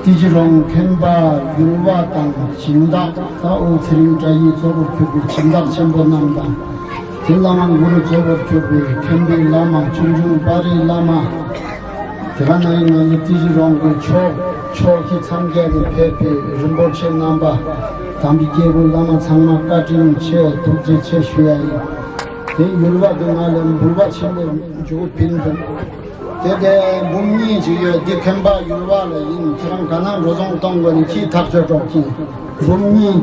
디지롱 캔바 유와당 진닥 다오 트링자이 조국 교비 진닥 전번남다 딜라만 무르 조국 교비 캔비 라마 중중 바리 라마 드라나이는 디지롱 초기 참게의 페페 rum보체 남바 담비게고 라마 상마까지는 체 독제 체 쉬야이 대 유와 등하는 불과 체는 주고 빈든 대대 몸이 지여 디캔바 유와를 인 지랑 가난 로종 동거니 기 탁저 좋기 몸이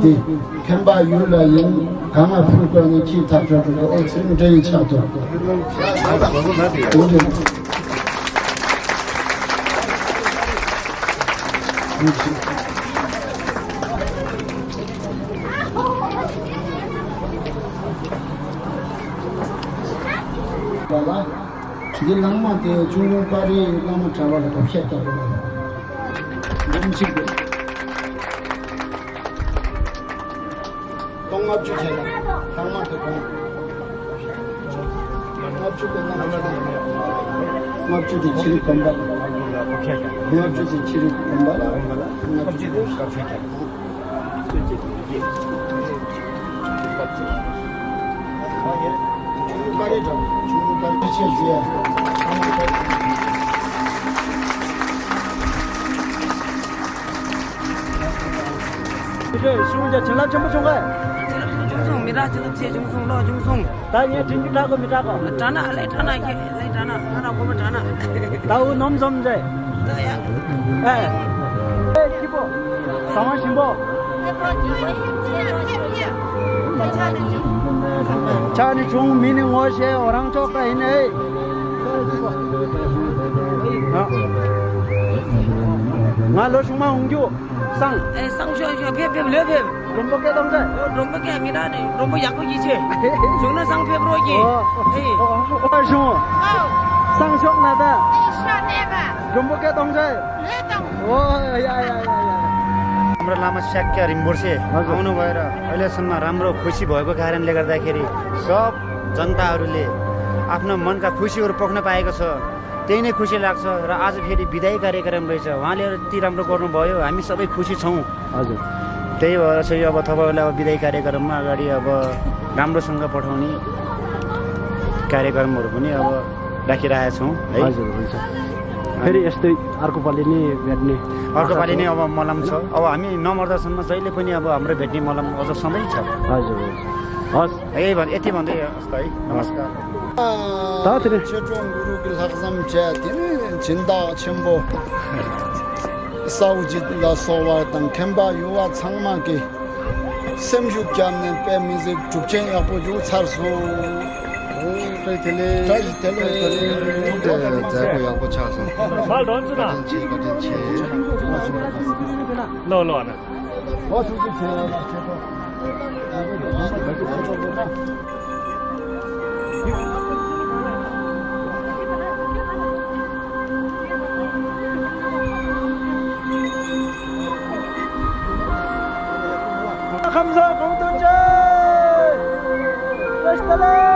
캔바 유라 인 강아 풀거니 기 탁저 좋고 엑스는 저희 차도 길 낭만대 중국발이 라마 잡아서 덮셨다고 음식도 똥압주 제가 낭만대 똥압주도 치리 건발 똥압주도 치리 건발 똥압주도 중국발이죠 중국발 비치해줘야这师傅叫成了这么重哎？中没啥，就是切中送老中送。但也真就这个没这个。长那来长那去，来长那，那我们长那。到弄什么子？对呀。哎，哎，几步？上完行不？차는 중 미는 옷에 오랑 쪽가 있네. 나 로중만 옮겨. 쌍 쌍쇼쇼 페페블레 페 롬보케 동자 롬바게 미라네 롬바 약고 이체 저는 쌍페브로기 에이 어쇼 쌍쇼 나다 Shadeva, 롬보케 동자 Ledong, 오야야야야 हाम्रो लामा स्याक्या रिम्बोर्से हजुर। आउनु भएर अहिलेसम्म राम्रो खुसी भएको कारणले गर्दाखेरि सब जनताहरूले आफ्नो मनका खुसीहरू पोख्न पाएको छ त्यही नै खुसी लाग्छ र आज फेरि विदाई कार्यक्रम रहेछ उहाँले यति राम्रो गर्नुभयो हामी सबै खुसी छौँ हजुर त्यही भएर चाहिँ अब तपाईँहरूलाई अब विदाई कार्यक्रममा अगाडि अब राम्रोसँग पठाउने कार्यक्रमहरू पनि अब राखिरहेका छौँ है हजुर हुन्छ फेरि यस्तै अर्को पालि नै भेट्ने अर्को पालि नै अब मलम छ अब हामी नमर्दासम्म जहिले पनि अब हाम्रो भेट्ने मलम अझ सधैँ छ हजुर हस् यति भन्दै हस् त है नमस्कार तातिर 최종 무릎을 학삼 제티는 진다 첨보 사우짓라 소와당 캔바 요와 창마게 샘죽잡는 빼미즈 죽쟁이 아버지 살수 자고 양보 차서 말 던지나 같은 너너나 감사 공동체 맛있다